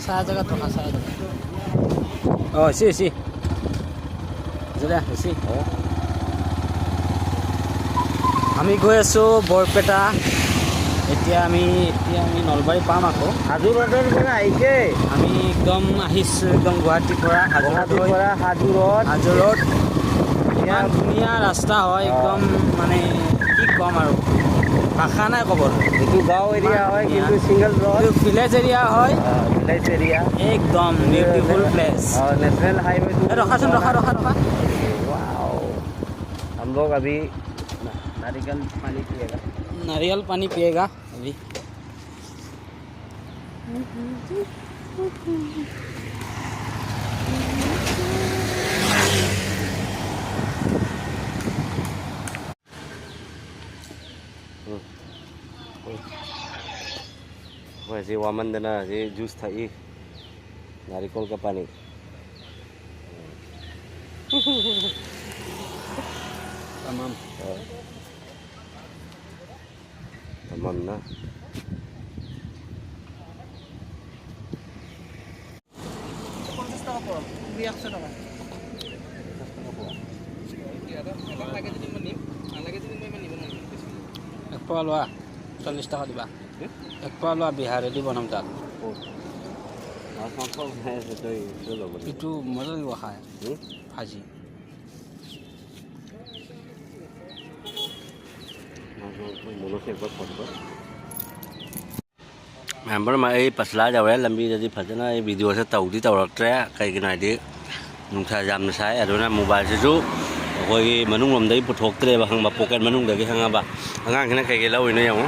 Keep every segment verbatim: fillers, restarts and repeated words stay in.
চাহ জেগাত ৰখা, চাহ জেগাত। অ, চি, চি। জুলিয়া, চি। অ। আমি গৈ আছো বৰপেটা। এতিয়া আমি, এতিয়া আমি নলবাৰী পাম আকৌ। হাজো ৰোডৰ পৰা আহিছে। আমি একদম আহিছো, একদম গুৱাহাটীৰ পৰা, হাজো গুৱাহাটীৰ ৰোডৰ পৰা হাজো ৰোড। হাজো ৰোড। ইমান ধুনীয়া ৰাস্তা হয়, অ। একদম মানে কি ক'ম আৰু, ভাষা নাই ক'বৰ। এইটো গাঁও এৰিয়া হয়, ইমান কিন্তু ধুনীয়া। Single road. এইটো ভিলেজ এৰিয়া হয়। অ, ভিলেজ এৰিয়া। একদম বিউটিফুল প্লেচ। অ, নেশ্যনেল হাইৱেটো। এ, ৰখাচোন, ৰখা, ৰখা, ৰখা। Wow। हम लोग अभी ना-, नारिकल पानी पिएगा। नारियल पानी पिएगा अभी। ꯎꯝ꯫ ꯎꯝ꯫ ꯑꯩꯈꯣꯏ ꯑꯁꯤ ꯋꯥꯃꯟꯗꯅ ꯑꯁꯤ ꯖꯨꯁ ꯊꯛꯏ꯫ ꯅꯥꯔꯤꯀꯣꯜ ꯀ ꯄꯥꯅꯤ꯫ ꯇꯃꯥꯝ꯫ ꯑ꯫ ꯇꯃꯥꯝ ꯅ꯫ পঞ্চাশ টকা পোৱা, কুড়ি একশো টকা। এটা লাগে যদি মই নিম, নালাগে যদি মই ইমান নিব নোৱাৰিম। এক পোৱা লোৱা, চল্লিছ টকা দিবা। হুম? এক পোৱা লোৱা, বিহাৰেদি বনাম তাত। ক'ত? মাছ মাংস বনাই আছে, তই এইটো ল'ব লাগিব। এইটো মজা লাগিব খাই। হুম? ভাজি। মাছ মাংস ꯃꯣꯔꯣꯛꯁꯦ একবাৰ ꯐꯠ ꯐꯠ꯫ ꯃꯌꯥꯝ ꯄꯨꯝꯅꯃꯛ, ꯑꯩ ꯄꯁꯂꯥ ꯌꯧꯔꯦ꯫ ꯂꯝꯕꯤꯗꯗꯤ ꯐꯖꯅ ꯑꯩ ꯚꯤꯗꯤꯑꯣꯁꯦ ꯇꯧꯗꯤ ꯇꯧꯔꯛꯇ꯭ꯔꯦ, ꯀꯩꯒꯤꯅꯣ ꯍꯥꯏꯗꯤ ꯅꯨꯡꯁꯥ ꯌꯥꯝꯅ ꯁꯥꯏ, ꯑꯗꯨꯅ ꯃꯣꯕꯥꯏꯜꯁꯤꯁꯨ ꯑꯩꯈꯣꯏꯒꯤ ꯃꯅꯨꯡꯂꯣꯝꯗꯒꯤ ꯄꯨꯊꯣꯛꯇ꯭ꯔꯦꯕ, ꯈꯪꯕ, ꯄꯣꯀꯦꯠ ꯃꯅꯨꯡꯗꯒꯤ, ꯈꯪꯉꯕ꯫ ꯑꯉꯥꯡꯁꯤꯅ ꯀꯩꯀꯩ ꯂꯧꯔꯤꯅꯣ ꯌꯦꯡꯉꯨ꯫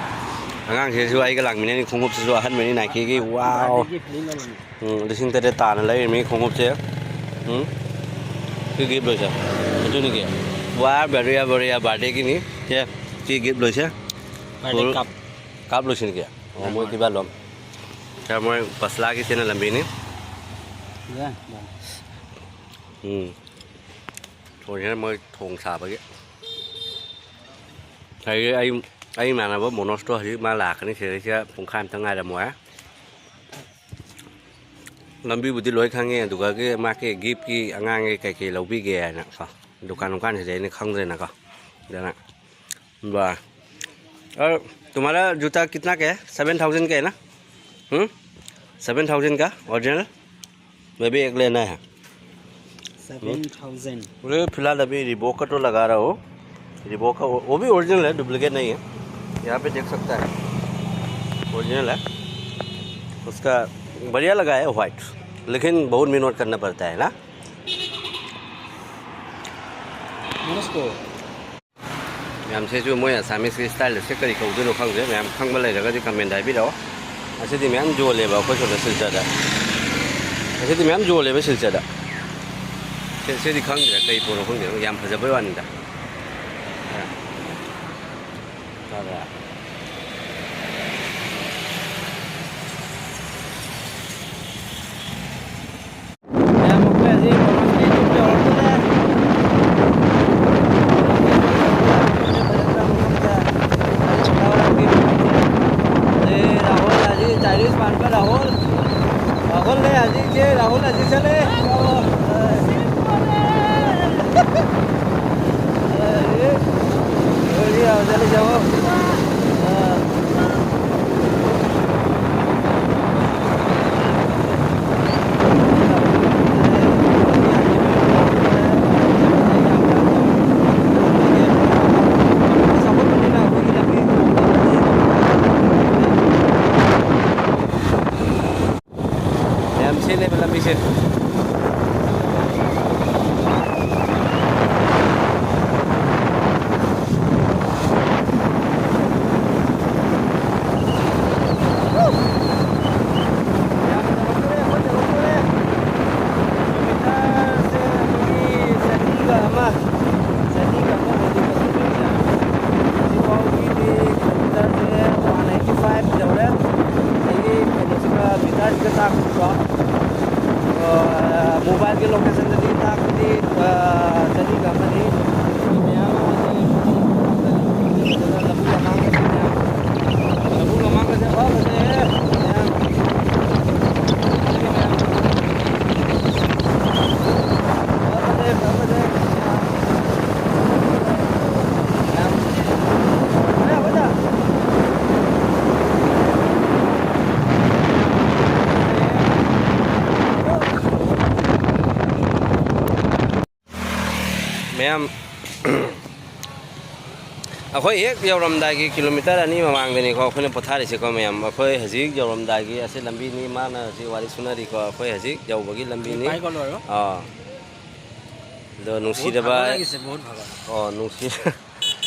ꯑꯉꯥꯡꯁꯤꯁꯨ ꯑꯩꯒ ꯂꯥꯛꯃꯤꯟꯅꯔꯤ꯫ ꯈꯣꯡꯎꯞꯁꯤꯁꯨ ꯑꯍꯟꯕꯅꯤ, ꯅꯥꯏꯀꯤꯒꯤ꯫ ꯋꯥꯎ! ꯎꯝ, ꯂꯤꯁꯤꯡ ꯇꯔꯦꯠ ꯇꯥꯅ ꯂꯩꯔꯤꯃꯤ ꯈꯣꯡꯎꯞꯁꯦ꯫ ꯎꯝ? ꯁꯤ ꯒꯤꯐ ꯂꯣꯏꯁꯦ꯫ ꯑꯗꯨꯅꯤꯒꯤ꯫ ꯋꯥ, ꯕꯔꯤꯌꯥ, ꯕꯔꯤꯌꯥ ꯕꯥꯔꯗꯦꯒꯤꯅꯤ꯫ ꯁꯦ, ꯁꯤ ꯒꯤꯐ ꯂꯣꯏꯁꯦ꯫ ꯕꯥꯔꯗꯦ ꯐꯨꯜ ꯀꯞ꯫ ꯀꯥꯞ ꯂꯣꯏꯁꯤꯟꯒꯦ꯫ ꯑꯣ, ꯃꯣꯏ ꯀꯤꯕꯥ ꯂꯣꯝ꯫ ꯁꯦ, ꯃꯣꯏ ꯄꯁꯂꯥꯒꯤ ꯁꯤꯅ ꯂꯝꯕꯤꯅꯤ꯫ ꯌꯥ, ꯌꯥ꯫ ꯎꯝ꯫ ꯊꯣꯡꯁꯤꯅ ꯃꯣꯏ ꯊꯣꯡ ꯁꯥꯕꯒꯤ꯫ ꯍꯥꯏꯗꯤ ꯑꯩ, ꯑꯩ ꯏꯃꯥꯟꯅꯕ ꯃꯣꯅꯣꯁꯇꯣ ꯍꯧꯖꯤꯛ ꯃꯥ ꯂꯥꯛꯀꯅꯤ, ꯁꯤꯗꯩꯁꯤꯗ ꯄꯨꯡꯈꯥꯏ ꯑꯝꯇ ꯉꯥꯏꯔꯝꯃꯣ ꯍꯥꯏ꯫ ꯂꯝꯕꯤꯕꯨꯗꯤ ꯂꯣꯏ ꯈꯪꯉꯦ, ꯑꯗꯨꯒ ꯃꯥꯒꯤ ꯒꯤꯐꯀꯤ ꯑꯉꯥꯡꯒꯤ ꯀꯩꯀꯩ ꯂꯧꯕꯤꯒꯦ ꯍꯥꯏꯅ ꯀꯣ, ꯗꯨꯀꯥꯟ ꯗꯨꯀꯥꯟꯁꯤꯗꯤ ꯑꯩꯅ ꯈꯪꯗ꯭ꯔꯦꯅꯀꯣ, ꯑꯗꯨꯅ ꯕꯥꯏ, और तुम्हारा जूता कितना का है? सेवन थाउजेंड का है ना? हम्म, सेवन थाउजेंड का ओरिजिनल। मैं भी एक लेना है। Seven thousand. अरे, फिलहाल अभी रिबॉक का तो लगा रहा हूँ। रिबॉक का वो, वो भी ओरिजिनल है, डुप्लीकेट नहीं है। यहाँ पे देख सकता है, ओरिजिनल है। उसका बढ़िया लगा है वाइट, लेकिन बहुत मेहनत करना पड़ता है ना। ꯃꯌꯥꯝꯁꯤꯁꯨ ꯃꯣꯏ ꯑꯁꯥꯃꯤꯁꯀꯤ ꯁ꯭ꯇꯥꯏꯜꯗ ꯁꯦ ꯀꯔꯤ ꯀꯧꯗꯣꯏꯅꯣ ꯈꯪꯗ꯭ꯔꯦ꯫ ꯃꯌꯥꯝ ꯈꯪꯕ ꯂꯩꯔꯒꯗꯤ ꯀꯃꯦꯟꯗ ꯍꯥꯏꯕꯤꯔꯛꯑꯣ꯫ ꯑꯁꯤꯗꯤ ꯃꯌꯥꯝ ꯌꯣꯜꯂꯦꯕ ꯑꯩꯈꯣꯏ ꯁꯣꯝꯗ ꯁꯤꯜꯆꯔꯗ꯫ ꯑꯁꯤꯗꯤ ꯃꯌꯥꯝ ꯌꯣꯜꯂꯦꯕ ꯁꯤꯜꯆꯔꯗ꯫ ꯁꯤ-, ꯁꯤꯗꯤ ꯈꯪꯗ꯭ꯔꯦ ꯀꯩ ꯄꯣꯠꯅꯣ ꯈꯪꯗꯦ꯫ ꯌꯥꯝ ꯐꯖꯕꯩ ꯋꯥꯅꯤꯗ꯫ ꯇꯥꯕ꯭ꯔꯥ? ꯃꯌꯥꯝ ꯑꯩꯈꯣꯏ ꯍꯧꯖꯤꯛ ꯀꯣꯂꯣꯝꯁꯀꯤ ꯌꯨꯝ ꯌꯧꯔꯛꯇꯣꯔꯦ꯫ ꯀꯣꯂꯣꯝꯁꯀꯤ ꯌꯨꯝ ꯌꯧꯔꯛꯇꯣꯔꯦ꯫ ꯐꯖꯗ꯭ꯔꯥ ꯃꯐꯝꯁꯦ? ꯍꯧꯖꯤꯛ ꯁꯤꯗ ꯔꯥꯍꯨꯜ ꯍꯧꯖꯤꯛ ꯆꯥꯏꯅꯤꯁ ꯄꯥꯟꯕ ꯔꯥꯍꯨꯜ꯫ ꯔꯥꯍꯨꯜꯅꯦ ꯍꯧꯖꯤꯛꯁꯦ, ꯔꯥꯍꯨꯜ ꯍꯧꯖꯤꯛ ꯆꯠꯂꯦ꯫ ꯌꯥꯝ ꯁꯦꯡꯉꯦꯕ ꯂꯝꯕꯤꯁꯦ꯫ ꯆꯅꯤꯒ ꯑꯃ, ꯆꯅꯤꯒ ꯑꯃ ꯑꯣꯏꯗꯣꯏꯕ ꯁꯤꯗꯩꯁꯦ꯫ ꯍꯧꯖꯤꯛ ꯐꯥꯎꯒꯤꯗꯤ ꯀꯤꯂꯣꯃꯤꯇꯔꯁꯦ ꯋꯥꯟ ꯑꯩꯠꯇꯤ ꯐꯥꯏꯚ ꯌꯧꯔꯦ꯫ ꯑꯗꯒꯤ ꯀꯩꯅꯣꯁꯤꯒ, ꯃꯤꯇꯔꯁꯤꯒ ꯇꯥꯛꯄꯗꯤꯀꯣ, ꯑ, ꯃꯣꯕꯥꯏꯜꯒꯤ ꯂꯣꯀꯦꯁꯟꯗꯗꯤ ꯇꯥꯛꯄꯗꯤ, ꯑ, ꯆꯅꯤꯒ ꯑꯃꯅꯤ꯫ ꯃꯤ ꯃꯌꯥꯝ ꯑꯃ ꯂꯝꯕꯤ ꯂꯝꯃꯥꯡꯒꯁꯦ ꯃꯌꯥꯝ, ꯂꯧꯕꯨꯛ ꯂꯝꯃꯥꯡꯒꯁꯦ ꯐꯖ ꯐꯖꯩꯍꯦ ꯃꯌꯥꯝ꯫ ꯑꯗꯒꯤ ꯃꯌꯥꯝ ꯃꯌꯥꯝ, ꯑꯩꯈꯣꯏ ꯍꯦꯛ ꯌꯧꯔꯝꯗꯥꯏꯒꯤ ꯀꯤꯂꯣꯃꯤꯇꯔ ꯑꯅꯤ ꯃꯃꯥꯡꯗꯅꯤꯀꯣ ꯑꯩꯈꯣꯏꯅ ꯄꯣꯊꯥꯔꯤꯁꯦꯀꯣ ꯃꯌꯥꯝ꯫ ꯑꯩꯈꯣꯏ ꯍꯧꯖꯤꯛ ꯌꯧꯔꯝꯗꯥꯏꯒꯤ ꯑꯁꯤ ꯂꯝꯕꯤꯅꯤ, ꯃꯥꯅ ꯍꯧꯖꯤꯛ ꯋꯥꯔꯤ ꯁꯨꯅꯔꯤꯀꯣ꯫ ꯑꯩꯈꯣꯏ ꯍꯧꯖꯤꯛ ꯌꯧꯕꯒꯤ ꯂꯝꯕꯤꯅꯤ꯫ ꯑꯥ꯫ ꯑꯗꯣ ꯅꯨꯡꯁꯤꯔꯕ, ꯑꯣ, ꯅꯨꯡꯁꯤ-,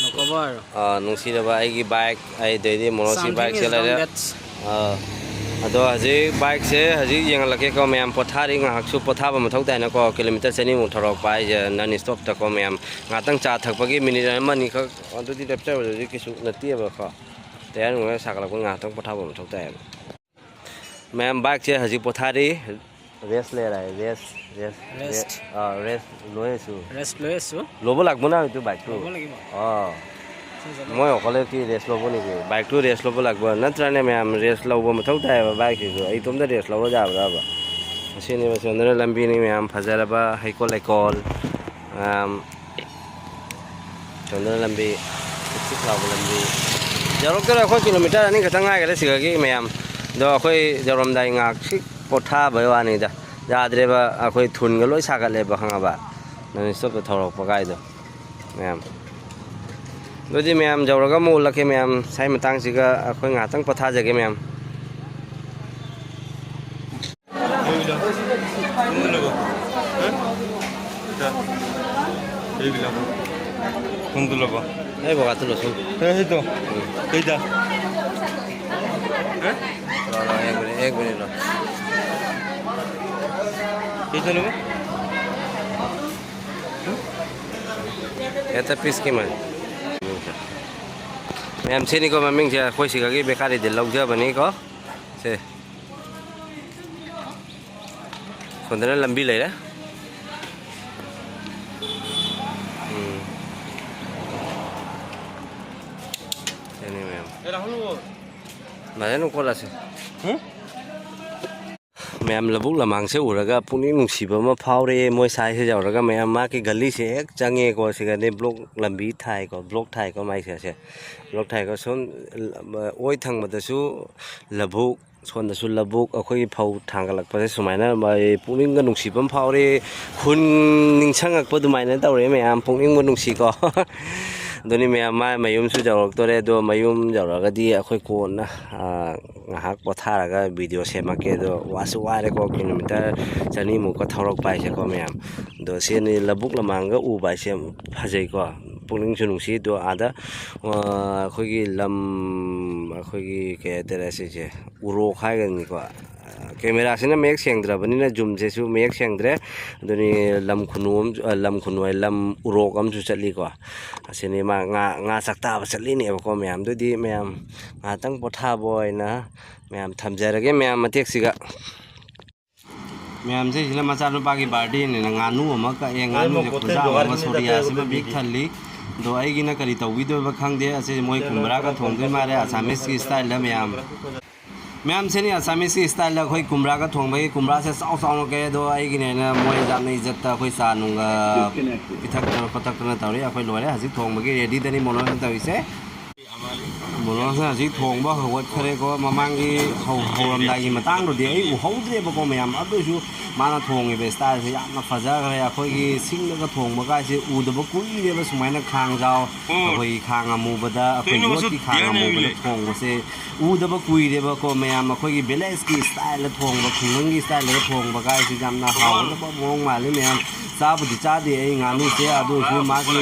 ꯑꯥ, ꯅꯨꯡꯁꯤꯔꯕ ꯑꯩꯒꯤ ꯕꯥꯏꯛ, ꯑꯩ ꯑꯗꯩꯗꯤ ꯃꯣꯅꯣꯁꯀꯤ ꯕꯥꯏꯛꯁꯦ ꯂꯩꯔꯦ꯫ ꯑꯥ꯫ ꯑꯗꯣ ꯍꯧꯖꯤꯛ ꯕꯥꯏꯛꯁꯦ ꯍꯧꯖꯤꯛ ꯌꯦꯡꯍꯜꯂꯛꯀꯦꯀꯣ ꯃꯌꯥꯝ, ꯄꯣꯊꯥꯔꯤ ꯉꯥꯏꯍꯥꯛꯁꯨ ꯄꯣꯊꯥꯕ ꯃꯊꯧ ꯇꯥꯏꯅꯀꯣ꯫ ꯀꯤꯂꯣꯃꯤꯇꯔ ꯆꯅꯤꯃꯨꯛ ꯊꯧꯔꯛꯄ ꯍꯥꯏꯁꯦ ꯅꯟ ꯏꯁꯇꯣꯞꯇꯀꯣ ꯃꯌꯥꯝ꯫ ꯉꯥꯏꯍꯥꯛꯇꯪ ꯆꯥ ꯊꯛꯄꯒꯤ ꯃꯤꯅꯤꯠ ꯑꯃ ꯑꯅꯤꯈꯛ ꯑꯗꯨꯗꯤ ꯂꯦꯞꯆꯕꯗꯨꯗꯤ ꯀꯩꯁꯨ ꯅꯠꯇꯦꯕꯀꯣ꯫ ꯇꯌꯥꯔ ꯅꯨꯡꯌꯥꯔ ꯁꯥꯒꯠꯂꯛꯄ ꯉꯥꯏꯍꯥꯛꯇꯪ ꯄꯣꯊꯥꯕ ꯃꯊꯧ ꯇꯥꯏꯌꯦꯕ꯫ ꯃꯌꯥꯝ ꯕꯥꯏꯛꯁꯦ ꯍꯧꯖꯤꯛ ꯄꯣꯊꯥꯔꯤ, ꯔꯦꯁ ꯂꯩꯔꯦ, ꯔꯦꯁ, ꯔꯦꯁ, ꯔꯦꯁ꯫ ꯑꯥ, ꯔꯦꯁ ꯂꯣꯏꯔꯁꯨ꯫ ꯔꯦꯁ ꯂꯣꯏꯔꯁꯨ꯫ ꯂꯣꯕ ꯂꯥꯛꯄ ꯅꯪ ꯇꯨ ꯕꯥꯏꯛ ꯇꯨ꯫ ꯂꯣꯕ ꯂꯥꯛꯏꯕ꯫ ꯑꯥ꯫ ꯁꯤ ꯆꯠꯂꯣ꯫ ꯃꯣꯏ ꯑꯣꯈꯣꯂꯦ ꯀꯤ ꯔꯦꯁ ꯂꯣꯕ ꯅꯤ ꯀꯤ꯫ ꯕꯥꯏꯛ ꯇꯨ ꯔꯦꯁ ꯂꯣꯕ ꯂꯥꯛꯄ ꯅꯠꯇ꯭ꯔꯅꯦ ꯃꯌꯥꯝ, ꯔꯦꯁ ꯂꯧꯕ ꯃꯊꯧ ꯇꯥꯏꯌꯦꯕ ꯕꯥꯏꯛꯁꯤꯁꯨ꯫ ꯑꯩ ꯏꯇꯣꯝꯇ ꯔꯦꯁ ꯂꯧꯕ ꯌꯥꯕ꯭ꯔꯕ? ꯑꯁꯤꯅꯤ ꯃꯁꯤ ꯂꯝꯕꯤꯅꯤ ꯃꯌꯥꯝ, ꯐꯖꯔꯕ ꯍꯩꯀꯣꯜ ꯂꯩꯀꯣꯜ꯫ ꯃꯌꯥꯝ ꯁꯣꯝꯗꯅ ꯂꯝꯕꯤ, ꯆꯤꯛ ꯆꯤꯛ ꯂꯥꯎꯕ ꯂꯝꯕꯤ꯫ ꯌꯧꯔꯛꯇꯣꯔꯦ, ꯑꯩꯈꯣꯏ ꯀꯤꯂꯣꯃꯤꯇꯔ ꯑꯅꯤ ꯈꯛꯇꯪ ꯉꯥꯏꯈꯔꯦ ꯁꯤꯗꯒꯤ ꯃꯌꯥꯝ꯫ ꯑꯗꯣ ꯑꯩꯈꯣꯏ ꯌꯧꯔꯝꯗꯥꯏ ꯉꯥꯏꯍꯥꯛ ꯁꯤ ꯄꯣꯊꯥꯕꯩ ꯋꯥꯅꯤꯗ꯫ ꯌꯥꯗ꯭ꯔꯦꯕ, ꯑꯩꯈꯣꯏ ꯊꯨꯟꯒ ꯂꯣꯏ ꯁꯥꯒꯠꯂꯦꯕ, ꯈꯪꯉꯕ? ꯅꯟ ꯏꯁꯇꯣꯞꯇ ꯊꯧꯔꯛꯄ ꯀꯥꯏꯗꯣ ꯃꯌꯥꯝ꯫ ꯑꯗꯨꯗꯤ ꯃꯌꯥꯝ ꯌꯧꯔꯒ ꯑꯃꯨꯛ ꯎꯠꯂꯛꯀꯦ ꯃꯌꯥꯝ, ꯁ꯭ꯋꯥꯏ ꯃꯇꯥꯡꯁꯤꯒ ꯑꯩꯈꯣꯏ ꯉꯥꯏꯍꯥꯛꯇꯪ ꯄꯣꯊꯥꯖꯒꯦ ꯃꯌꯥꯝ꯫ এইগুলা। হ্যাঁ? এটা। এইগুলা। কোনটো ল'ব? এই বগাটো লৈছোঁ। এই সেইটো। এইটা। হ্যাঁ? ৰ, ৰ, এক মিনিট, এক মিনিট ৰ। এইটা ল'ব? এটা পিচ কিমান? ꯃꯌꯥꯝ ꯁꯤꯅꯤꯀꯣ ꯃꯃꯤꯡꯁꯦ, ꯑꯩꯈꯣꯏ ꯁꯤꯒꯒꯤ ꯕꯦꯀꯥꯔꯤꯗ ꯂꯧꯖꯕꯅꯤꯀꯣ꯫ ꯁꯦ꯫ ꯁꯣꯝꯗꯅ ꯂꯝꯕꯤ ꯂꯩꯔꯦ꯫ ꯎꯝ꯫ ꯁꯤꯅꯤ ꯃꯌꯥꯝ꯫ ꯐꯖꯅ ꯀꯣꯠꯂꯁꯤ꯫ ꯍꯨꯝ? ꯃꯌꯥꯝ ꯂꯧꯕꯨꯛ ꯂꯃꯥꯡꯁꯦ ꯎꯔꯒ ꯄꯨꯛꯅꯤꯡ ꯅꯨꯡꯁꯤꯕ ꯑꯃ ꯐꯥꯎꯔꯛꯑꯦ꯫ ꯃꯣꯏ ꯁ꯭ꯋꯥꯏꯁꯦ ꯌꯧꯔꯒ ꯃꯌꯥꯝ ꯃꯥꯒꯤ ꯒꯂꯤꯁꯦ ꯍꯦꯛ ꯆꯪꯉꯦꯀꯣ꯫ ꯁꯤꯒꯗꯤ ꯕ꯭ꯂꯣꯛ ꯂꯝꯕꯤ ꯊꯥꯏꯀꯣ, ꯕ꯭ꯂꯣꯛ ꯊꯥꯏꯀꯣ ꯃꯥꯏꯁꯦ꯫ ꯁꯦ ꯕ꯭ꯂꯣꯛ ꯊꯥꯏꯀꯣ꯫ ꯁꯨꯝ ꯑꯣꯏ ꯊꯪꯕꯗꯁꯨ ꯂꯧꯕꯨꯛ, ꯁꯣꯝꯗꯁꯨ ꯂꯧꯕꯨꯛ, ꯑꯩꯈꯣꯏꯒꯤ ꯐꯧ ꯊꯥꯡꯒꯠꯂꯛꯄꯁꯦ ꯁꯨꯃꯥꯏꯅ ꯃꯥꯏ ꯄꯨꯛꯅꯤꯡꯒ ꯅꯨꯡꯁꯤꯕ ꯑꯃ ꯐꯥꯎꯔꯦ꯫ ꯈꯨꯟ ꯅꯤꯡꯁꯤꯡꯉꯛꯄ ꯑꯗꯨꯃꯥꯏꯅ ꯇꯧꯔꯦ ꯃꯌꯥꯝ, ꯄꯨꯛꯅꯤꯡꯕꯨ ꯅꯨꯡꯁꯤꯀꯣ꯫ ꯑꯗꯨꯅꯤ ꯃꯌꯥꯝ, ꯃꯥꯏ ꯃꯌꯨꯝꯁꯨ ꯌꯧꯔꯛꯇꯣꯔꯦ꯫ ꯑꯗꯣ ꯃꯌꯨꯝ ꯌꯧꯔꯛꯑꯒꯗꯤ ꯑꯩꯈꯣꯏ ꯀꯣꯟꯅ, ꯑꯥ, ꯉꯥꯏꯍꯥꯛ ꯄꯣꯊꯥꯔꯒ ꯚꯤꯗꯤꯑꯣ ꯁꯦꯝꯃꯛꯀꯦ꯫ ꯑꯗꯣ ꯋꯥꯁꯨ ꯋꯥꯔꯦꯀꯣ, ꯀꯤꯂꯣꯃꯤꯇꯔ ꯆꯅꯤꯃꯨꯛꯀ ꯊꯧꯔꯛꯄ ꯍꯥꯏꯁꯦꯀꯣ ꯃꯌꯥꯝ꯫ ꯑꯗꯣ ꯁꯤꯅꯤ ꯂꯧꯕꯨꯛ ꯂꯃꯥꯡꯒ ꯎꯕ ꯍꯥꯏꯁꯦ ꯌꯥꯝ ꯐꯖꯩꯀꯣ, ꯄꯨꯛꯅꯤꯡꯁꯨ ꯅꯨꯡꯁꯤ꯫ ꯑꯗꯣ ꯑꯥꯗ, ꯑꯥ, ꯑꯩꯈꯣꯏꯒꯤ ꯂꯝ, ꯑꯩꯈꯣꯏꯒꯤ ꯀꯩ ꯍꯥꯏꯇꯥꯔꯦ, ꯁꯤꯁꯦ ꯎꯔꯣꯛ ꯍꯥꯏꯒꯅꯤꯀꯣ꯫ ꯀꯦꯃꯦꯔꯥꯁꯤꯅ ꯃꯌꯦꯛ ꯁꯦꯡꯗ꯭ꯔꯕꯅꯤꯅ ꯖꯨꯝꯁꯤꯁꯨ ꯃꯌꯦꯛ ꯁꯦꯡꯗ꯭ꯔꯦ꯫ ꯑꯗꯨꯅꯤ ꯂꯝ ꯈꯨꯅꯨ ꯑꯃ, ꯑ, ꯂꯝ ꯈꯨꯅꯨ ꯍꯥꯏ, ꯂꯝ ꯎꯔꯣꯛ ꯑꯃꯁꯨ ꯆꯠꯂꯤꯀꯣ꯫ ꯑꯁꯤꯅꯤ ꯃꯥ ꯉꯥ, ꯉꯥ ꯆꯥꯛꯇꯥꯕ ꯆꯠꯂꯤꯅꯦꯕꯀꯣ ꯃꯌꯥꯝꯗꯨꯗꯤ꯫ ꯃꯌꯥꯝ ꯉꯥꯏꯍꯥꯛꯇꯪ ꯄꯣꯊꯥꯕ ꯑꯣꯏꯅ ꯃꯌꯥꯝ ꯊꯝꯖꯔꯒꯦ ꯃꯌꯥꯝ ꯃꯇꯦꯛꯁꯤꯒ꯫ ꯃꯌꯥꯝꯁꯦ ꯁꯤꯅ ꯃꯆꯥꯅꯨꯄꯥꯒꯤ ꯕꯥꯔꯗꯦꯅꯤꯅ ꯉꯥꯅꯨ ꯑꯃ ꯀꯛꯑꯦ꯫ ꯉꯥꯅꯨꯁꯦ ꯈꯨꯖꯥ ꯑꯃ ꯁꯣꯔꯤꯌꯥꯁꯤꯃ ꯄꯤꯛ ꯊꯜꯂꯤ꯫ ꯑꯗꯣ ꯑꯩꯒꯤꯅ ꯀꯔꯤ ꯇꯧꯕꯤꯗꯣꯏꯕ ꯈꯪꯗꯦ꯫ ꯑꯁꯤꯁꯦ ꯃꯣꯏ ꯀꯨꯝꯕ꯭ꯔꯥꯒ ꯊꯣꯡꯗꯣꯏ ꯃꯥꯜꯂꯦ ꯑꯁꯥꯃꯤꯁꯀꯤ ꯁ꯭ꯇꯥꯏꯜꯗ ꯃꯌꯥꯝ꯫ ꯃꯌꯥꯝꯁꯤꯅꯤ ꯑꯁꯥꯃꯤꯁꯀꯤ ꯁ꯭ꯇꯥꯏꯜꯗ ꯑꯩꯈꯣꯏ ꯀꯨꯝꯕ꯭ꯔꯥꯒ ꯊꯣꯡꯕꯒꯤ꯫ ꯀꯨꯝꯕ꯭ꯔꯥꯁꯦ ꯆꯥꯎ ꯆꯥꯎꯅ ꯀꯛꯑꯦ꯫ ꯑꯗꯣ ꯑꯩꯒꯤꯅꯦꯅ ꯃꯣꯏ ꯌꯥꯝꯅ ꯏꯖꯠꯇ ꯑꯩꯈꯣꯏ ꯆꯥ ꯅꯨꯡꯒ ꯄꯤꯊꯛꯇꯅ ꯈꯣꯠꯇꯛꯇꯅ ꯇꯧꯔꯤ꯫ ꯑꯩꯈꯣꯏ ꯂꯣꯏꯔꯦ꯫ ꯍꯧꯖꯤꯛ ꯊꯣꯡꯕꯒꯤ ꯔꯦꯗꯤꯗꯅꯤ ꯃꯣꯅꯣꯁꯅ ꯇꯧꯔꯤꯁꯦ꯫ ꯃꯣꯅꯣꯁꯅ ꯍꯧꯖꯤꯛ ꯊꯣꯡꯕ ꯍꯧꯒꯠꯈ꯭ꯔꯦꯀꯣ꯫ ꯃꯃꯥꯡꯒꯤ ꯍꯧ-, ꯍꯧꯔꯝꯗꯥꯏꯒꯤ ꯃꯇꯥꯡꯗꯨꯗꯤ ꯑꯩ ꯎꯍꯧꯗ꯭ꯔꯦꯕꯀꯣ ꯃꯌꯥꯝ꯫ ꯑꯗꯨ ꯑꯣꯏꯁꯨ ꯃꯥꯅ ꯊꯣꯡꯉꯤꯕ ꯁ꯭ꯇꯥꯏꯜꯁꯦ ꯌꯥꯝꯅ ꯐꯖꯈ꯭ꯔꯦ꯫ ꯑꯩꯈꯣꯏꯒꯤ ꯁꯤꯡꯗꯒ ꯊꯣꯡꯕ ꯀꯥꯏꯁꯦ ꯎꯗꯕ ꯀꯨꯏꯔꯦꯕ ꯁꯨꯃꯥꯏꯅ ꯈꯥꯡꯖꯥꯎ, ꯑꯩꯈꯣꯏꯒꯤ ꯈꯥꯡ ꯑꯃꯨꯕꯗ, ꯑꯩꯈꯣꯏ ꯌꯣꯠꯀꯤ ꯈꯥꯡ ꯑꯃꯨꯕꯗ ꯊꯣꯡꯕꯁꯦ ꯎꯗꯕ ꯀꯨꯏꯔꯦꯕꯀꯣ ꯃꯌꯥꯝ꯫ ꯑꯩꯈꯣꯏꯒꯤ ꯚꯤꯂꯦꯖꯀꯤ ꯁ꯭ꯇꯥꯏꯜꯗ ꯊꯣꯡꯕ, ꯈꯨꯡꯒꯪꯒꯤ ꯁ꯭ꯇꯥꯏꯜꯗꯒ ꯊꯣꯡꯕ ꯀꯥꯏꯁꯤ ꯌꯥꯝꯅ ꯍꯥꯎꯒꯗꯕ ꯃꯑꯣꯡ ꯃꯥꯜꯂꯤ ꯃꯌꯥꯝ꯫ ꯆꯥꯕꯨꯗꯤ ꯆꯥꯗꯦ ꯑꯩ ꯉꯥꯅꯨꯁꯦ, ꯑꯗꯨ ꯑꯣꯏꯔꯁꯨ ꯃꯥꯒꯤ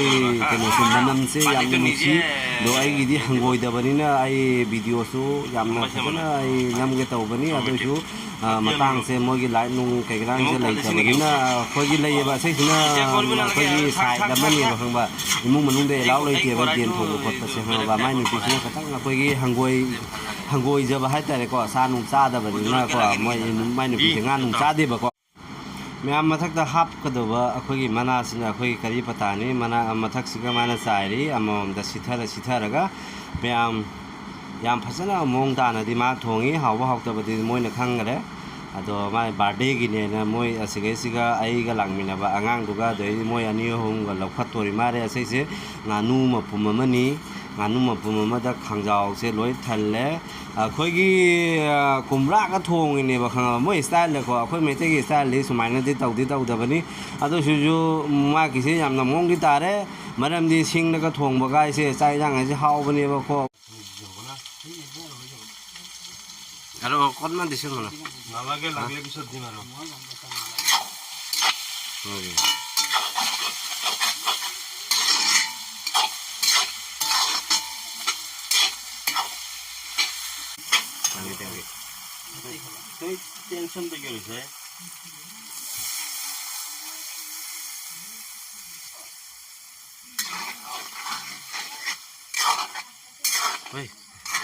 ꯀꯩꯅꯣꯁꯦ, ꯃꯅꯝꯁꯦ ꯌꯥꯝꯅ ꯅꯨꯡꯁꯤ꯫ ꯑꯗꯣ ꯑꯩꯒꯤꯗꯤ ꯍꯪꯒꯣꯏꯗꯕꯅꯤꯅ ꯑꯩ ꯚꯤꯗꯤꯑꯣꯁꯨ ꯌꯥꯝꯅ ꯐꯖꯅ ꯑꯩ ꯅꯝꯒꯦ ꯇꯧꯕꯅꯤ꯫ ꯑꯗꯨ ꯑꯣꯏꯔꯁꯨ, ꯑ, ꯃꯇꯥꯡꯁꯦ ꯃꯣꯏꯒꯤ ꯂꯥꯏꯠ ꯅꯨꯡ ꯀꯩ ꯀꯔꯥꯡꯁꯦ ꯂꯩꯇꯕꯅꯤꯅ, ꯑꯩꯈꯣꯏꯒꯤ ꯂꯩꯌꯦꯕ ꯁꯤꯁꯤꯅ ꯑꯩꯈꯣꯏꯒꯤ ꯁꯥꯏꯠ ꯑꯃꯅꯦꯕ ꯈꯪꯕ, ꯏꯃꯨꯡ ꯃꯅꯨꯡꯗ ꯑꯦꯂꯥꯎ ꯂꯩꯇꯦꯕ ꯒꯦꯝ ꯊꯣꯡꯕ ꯈꯣꯠꯄꯁꯦ ꯈꯪꯉꯕ꯫ ꯃꯥꯏ ꯅꯨꯄꯤꯁꯤꯅ ꯈꯤꯇꯪ ꯑꯩꯈꯣꯏꯒꯤ ꯍꯪꯒꯣꯏ-, ꯍꯪꯒꯣꯏꯖꯕ ꯍꯥꯏꯇꯥꯔꯦꯀꯣ꯫ ꯁꯥ ꯅꯨꯡ ꯆꯥꯗꯕꯅꯤꯅꯀꯣ꯫ ꯃꯣꯏ, ꯃꯥꯏ ꯅꯨꯄꯤꯁꯦ ꯉꯥ ꯅꯨꯡ ꯆꯥꯗꯦꯕꯀꯣ꯫ ꯃꯌꯥꯝ ꯃꯊꯛꯇ ꯍꯥꯞꯀꯗꯧꯕ ꯑꯩꯈꯣꯏꯒꯤ ꯃꯅꯥꯁꯤꯅ ꯑꯩꯈꯣꯏꯒꯤ ꯀꯔꯤ ꯄꯇꯥꯅꯤ꯫ ꯃꯅꯥ ꯃꯊꯛꯁꯤꯒ ꯃꯥꯅ ꯆꯥꯏꯔꯤ꯫ ꯑꯃꯃꯝꯗ ꯁꯤꯊꯔ ꯁꯤꯊꯔꯒ ꯃꯌꯥꯝ ꯌꯥꯝ ꯐꯖꯅ ꯃꯑꯣꯡ ꯇꯥꯅꯗꯤ ꯃꯥ ꯊꯣꯡꯉꯤ꯫ ꯍꯥꯎꯕ ꯍꯥꯎꯇꯕꯗꯤ ꯃꯣꯏꯅ ꯈꯪꯈꯔꯦ꯫ ꯑꯗꯣ ꯃꯥꯏ ꯕꯥꯔꯗꯦꯒꯤꯅꯦꯅ ꯃꯣꯏ ꯑꯁꯤꯒꯩꯁꯤꯒ ꯑꯩꯒ ꯂꯥꯛꯃꯤꯟꯅꯕ ꯑꯉꯥꯡꯗꯨꯒ, ꯑꯗꯩꯗꯤ ꯃꯣꯏ ꯑꯅꯤ ꯑꯍꯨꯝꯒ ꯂꯧꯈꯠꯇꯣꯔꯤ ꯃꯥꯜꯂꯦ꯫ ꯑꯁꯤꯁꯦ ꯉꯥꯅꯨ ꯃꯄꯨꯝ ꯑꯃꯅꯤ, ꯉꯥꯅꯨ ꯃꯄꯨꯝ ꯑꯃꯗ ꯈꯥꯡꯖꯥꯎꯁꯦ ꯂꯣꯏ ꯊꯜꯂꯦ꯫ ꯑꯩꯈꯣꯏꯒꯤ, ꯑ, ꯀꯨꯝꯕ꯭ꯔꯥꯒ ꯊꯣꯡꯉꯤꯅꯦꯕ, ꯈꯪꯉꯕ? ꯃꯣꯏ ꯁ꯭ꯇꯥꯏꯜꯗꯀꯣ, ꯑꯩꯈꯣꯏ ꯃꯩꯇꯩꯒꯤ ꯁ꯭ꯇꯥꯏꯜꯗꯤ ꯁꯨꯃꯥꯏꯅꯗꯤ ꯇꯧꯗꯤ ꯇꯧꯗꯕꯅꯤ꯫ ꯑꯗꯨ ꯑꯣꯏꯁꯨ ꯃꯥꯒꯤꯁꯦ ꯌꯥꯝꯅ ꯃꯑꯣꯡꯗꯤ ꯇꯥꯔꯦ, ꯃꯔꯝꯗꯤ ꯁꯤꯡꯗꯒ ꯊꯣꯡꯕ ꯀꯥꯏꯁꯦ ꯆꯥꯛ ꯌꯦꯟꯁꯥꯡ ꯍꯥꯏꯁꯦ ꯍꯥꯎꯕꯅꯦꯕꯀꯣ꯫ Hello, কত মান দিছে মানে? নালাগে, লাগিলে পিছত দিম আৰু। হয়। Thank you, thank you. তই টেনচন তই কিয় লৈছ, হে? Oi,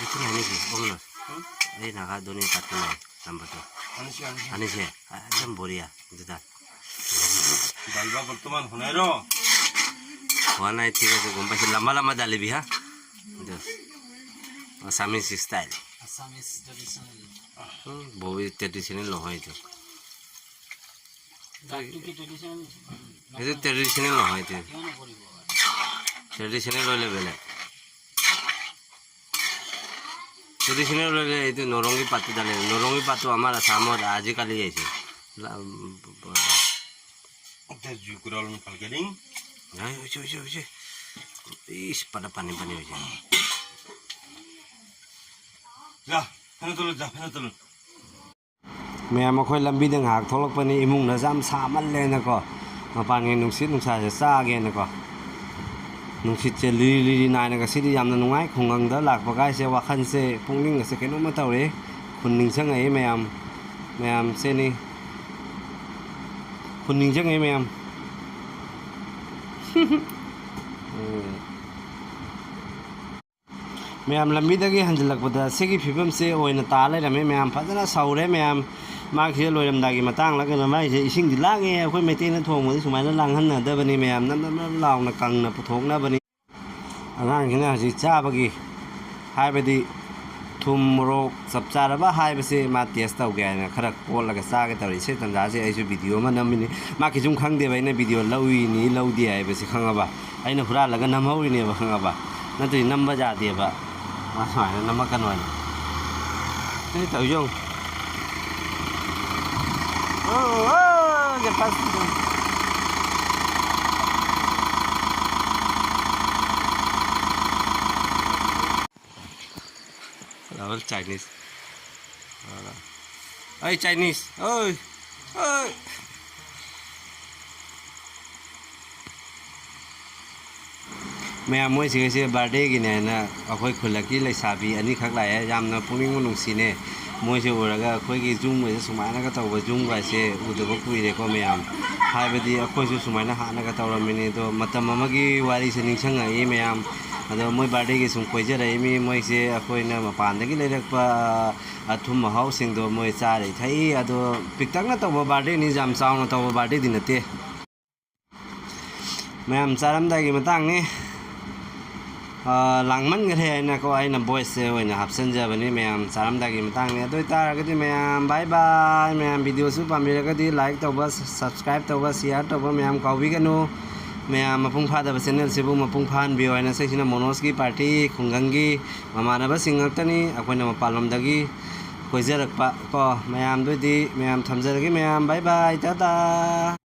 এইটো নাই নেকি? অ, বোলো। হুম? এই নাগা ধনী কাটি নাই নাম্বাৰটো। আনিছে, আনিছে। আনিছে? একদম বঢ়িয়া, দুটা। দাইল বা বৰ্তমান হোৱা নাই ৰ। হোৱা নাই, ঠিক আছে, গম পাইছোঁ। লাম্বা লাম্বা দালিবি, হা? এইটো। আছামিজ ষ্টাইল। আছামিজ ট্ৰেডিশ্যনেল। উম, বহুত ট্ৰেডিশ্যনেল নহয় এইটো। দাগটো কি ট্ৰেডিশ্যনেল? এইটো ট্ৰেডিশ্যনেল নহয়, এইটো। কিয় নকৰিব? ট্ৰেডিশ্যনেল হ'লে বেলেগ। ট্ৰেডিশ্যনেল হ'লে এইটো নৰংগী পাতটো জানে। নৰংগী পাতটো আমাৰ আছামত আজিকালি আহিছে। লা-, এতিয়া জুইকুৰা অলপমান ভালকে দিম। নাই, হৈছে, হৈছে, হৈছে। ইছ, পাতা পানী পানী হৈছে। যা, ফেনৰ তলত যা, ফেনৰ তলত। ꯃꯌꯥꯝ, ꯑꯩꯈꯣꯏ ꯂꯝꯕꯤꯗ ꯉꯥꯏꯍꯥꯛ ꯊꯣꯛꯂꯛꯄꯅꯤ, ꯏꯃꯨꯡꯗꯁꯨ ꯌꯥꯝ ꯁꯥꯃꯜꯂꯦꯅꯀꯣ, ꯃꯄꯥꯟꯒꯤ ꯅꯨꯡꯁꯤꯠ ꯅꯨꯡꯁꯥꯁꯦ ꯆꯥꯒꯦꯅꯀꯣ꯫ ꯅꯨꯡꯁꯤꯠꯁꯦ ꯂꯤꯔꯤ ꯂꯤꯔꯤ ꯅꯥꯏꯅ ꯉꯁꯤꯗꯤ ꯌꯥꯝꯅ ꯅꯨꯡꯉꯥꯏ꯫ ꯈꯨꯡꯒꯪꯗ ꯂꯥꯛꯄ ꯀꯥꯏꯁꯦ ꯋꯥꯈꯜꯁꯦ, ꯄꯨꯛꯅꯤꯡꯒꯁꯦ ꯀꯩꯅꯣꯝꯃ ꯇꯧꯔꯦ꯫ ꯈꯨꯟ ꯅꯤꯡꯁꯤꯡꯉꯛꯏ ꯃꯌꯥꯝ, ꯃꯌꯥꯝꯁꯦꯅꯤ꯫ ꯈꯨꯟ ꯅꯤꯡꯁꯤꯡꯉꯛꯏ ꯃꯌꯥꯝ꯫ ꯎꯝ꯫ ꯃꯌꯥꯝ, ꯂꯝꯕꯤꯗꯒꯤ ꯍꯟꯖꯤꯜꯂꯛꯄꯗ ꯁꯤꯒꯤ ꯐꯤꯕꯝꯁꯦ ꯑꯣꯏꯅ ꯇꯥ ꯂꯩꯔꯝꯃꯦ꯫ ꯃꯌꯥꯝ, ꯐꯖꯅ ꯁꯧꯔꯦ꯫ ꯃꯌꯥꯝ, ꯃꯥꯒꯤꯁꯦ ꯂꯣꯏꯔꯝꯗꯥꯏꯒꯤ ꯃꯇꯥꯡꯂ ꯀꯩꯅꯣ, ꯃꯥꯒꯤꯁꯦ ꯏꯁꯤꯡꯗꯤ ꯂꯥꯡꯉꯦ꯫ ꯑꯩꯈꯣꯏ ꯃꯩꯇꯩꯅ ꯊꯣꯡꯕꯗꯤ ꯁꯨꯃꯥꯏꯅ ꯂꯥꯡꯍꯟꯅꯗꯕꯅꯤ꯫ ꯃꯌꯥꯝ, ꯅꯞ ꯅꯞ ꯅꯞ ꯂꯥꯎꯅ ꯀꯪꯅ ꯄꯨꯊꯣꯛꯅꯕꯅꯤ꯫ ꯑꯉꯥꯡꯁꯤꯅ ꯍꯧꯖꯤꯛ ꯆꯥꯕꯒꯤ, ꯍꯥꯏꯕꯗꯤ ꯊꯨꯝ, ꯃꯣꯔꯣꯛ ꯆꯞ ꯆꯥꯔꯕ ꯍꯥꯏꯕꯁꯦ ꯃꯥ test ꯇꯧꯒꯦ ꯍꯥꯏꯅ ꯈꯔ ꯀꯣꯠꯂꯒ ꯆꯥꯒꯦ ꯇꯧꯔꯤ꯫ ꯏꯁꯩ ꯇꯟꯖꯥꯁꯦ ꯑꯩꯁꯨ video ꯑꯃ ꯅꯝꯃꯤꯅꯤ꯫ ꯃꯥ ꯀꯩꯁꯨꯝ ꯈꯪꯗꯦꯕ ꯑꯩꯅ video ꯂꯧꯏꯅꯤ ꯂꯧꯗꯦ ꯍꯥꯏꯕꯁꯦ, ꯈꯪꯉꯕ? ꯑꯩꯅ ꯍꯨꯔꯥꯜꯂꯒ ꯅꯝꯍꯧꯔꯤꯅꯦꯕ, ꯈꯪꯉꯕ? ꯅꯠꯇ꯭ꯔꯗꯤ ꯅꯝꯕ ꯌꯥꯗꯦꯕ꯫ ꯃꯥ ꯁꯨꯃꯥꯏꯅ ꯅꯝꯃꯛꯀꯅꯣ ꯍꯥꯏꯅ꯫ ꯁꯤ ꯇꯧꯔꯤꯁꯦ ꯌꯦꯡꯉꯨ꯫ ꯑꯣ, ꯑꯣ, ꯒꯦ ꯐꯥꯁ꯫ ꯂꯥꯛꯑꯣ, Chinese꯫ ꯑꯩ Chinese꯫ ꯑꯣꯏ꯫ ꯑꯣꯏ꯫ ꯃꯌꯥꯝ, ꯃꯣꯏꯁꯤꯡꯁꯦ birthdayꯒꯤꯅꯦꯅ ꯑꯩꯈꯣꯏ ꯈꯨꯜꯂꯛꯀꯤ ꯂꯩꯁꯥꯕꯤ ꯑꯅꯤꯈꯛ ꯂꯥꯛꯑꯦ꯫ ꯌꯥꯝꯅ ꯄꯨꯛꯅꯤꯡ ꯅꯨꯡꯁꯤꯅꯦ꯫ ꯃꯣꯏꯁꯦ ꯎꯔꯒ ꯑꯩꯈꯣꯏꯒꯤ ꯖꯨꯝꯒꯁꯦ ꯁꯨꯃꯥꯏꯅꯒ ꯇꯧꯕ ꯖꯨꯝꯒꯁꯦ ꯎꯗꯕ ꯀꯨꯏꯔꯦꯀꯣ ꯃꯌꯥꯝ꯫ ꯍꯥꯏꯕꯗꯤ ꯑꯩꯈꯣꯏꯁꯨ ꯁꯨꯃꯥꯏꯅ ꯍꯥꯟꯅꯒ ꯇꯧꯔꯝꯃꯤꯅꯤ꯫ ꯑꯗꯣ ꯃꯇꯝ ꯑꯃꯒꯤ ꯋꯥꯔꯤꯁꯦ ꯅꯤꯡꯁꯤꯡꯉꯛꯏ ꯃꯌꯥꯝ꯫ ꯑꯗꯣ ꯃꯣꯏ birthdayꯒꯤ ꯁꯨꯝ ꯀꯣꯏꯖꯔꯛꯏꯃꯤ꯫ ꯃꯣꯏꯁꯦ ꯑꯩꯈꯣꯏꯅ ꯃꯄꯥꯟꯗꯒꯤ ꯂꯩꯔꯛꯄ ꯑꯊꯨꯝ ꯑꯍꯥꯎꯁꯤꯡꯗꯣ ꯃꯣꯏ ꯆꯥꯔꯤ ꯊꯛꯏ꯫ ꯑꯗꯣ ꯄꯤꯛꯇꯛꯅ ꯇꯧꯕ birthdayꯅꯤ, ꯌꯥꯝ ꯆꯥꯎꯅ ꯇꯧꯕ birthdayꯗꯤ ꯅꯠꯇꯦ꯫ ꯃꯌꯥꯝ, ꯆꯥꯔꯝꯗꯥꯏꯒꯤ ꯃꯇꯥꯡꯅꯤ꯫ ꯑꯥ, ꯂꯥꯡꯃꯟꯈ꯭ꯔꯦ ꯍꯥꯏꯅꯀꯣ ꯑꯩꯅ voiceꯁꯦ ꯑꯣꯏꯅ ꯍꯥꯞꯆꯤꯟꯖꯕꯅꯤ꯫ ꯃꯌꯥꯝ, ꯆꯥꯔꯝꯗꯥꯏꯒꯤ ꯃꯇꯥꯡꯅꯤ꯫ ꯑꯗꯨ ꯑꯣꯏꯇꯥꯔꯒꯗꯤ ꯃꯌꯥꯝ, bye bye꯫ ꯃꯌꯥꯝ, videoꯁꯨ ꯄꯥꯝꯕꯤꯔꯒꯗꯤ like ꯇꯧꯕ, subscribe ꯇꯧꯕ, share ꯇꯧꯕ ꯃꯌꯥꯝ ꯀꯥꯎꯕꯤꯒꯅꯨ꯫ ꯃꯌꯥꯝ, ꯃꯄꯨꯡ ꯐꯥꯗꯕ channelꯁꯤꯕꯨ ꯃꯄꯨꯡ ꯐꯥꯍꯟꯕꯤꯌꯨ ꯍꯥꯏꯅ ꯁꯤꯁꯤꯅ ꯃꯣꯅꯣꯖꯀꯤ party, ꯈꯨꯡꯒꯪꯒꯤ ꯃꯃꯥꯟꯅꯕꯁꯤꯡ ꯉꯥꯛꯇꯅꯤ꯫ ꯑꯩꯈꯣꯏꯅ ꯃꯄꯥꯟꯂꯣꯝꯗꯒꯤ ꯀꯣꯏꯖꯔꯛꯄ ꯀꯣ꯫ ꯃꯌꯥꯝꯗꯨꯗꯤ ꯃꯌꯥꯝ ꯊꯝꯖꯔꯒꯦ ꯃꯌꯥꯝ꯫ Bye bye, Tata.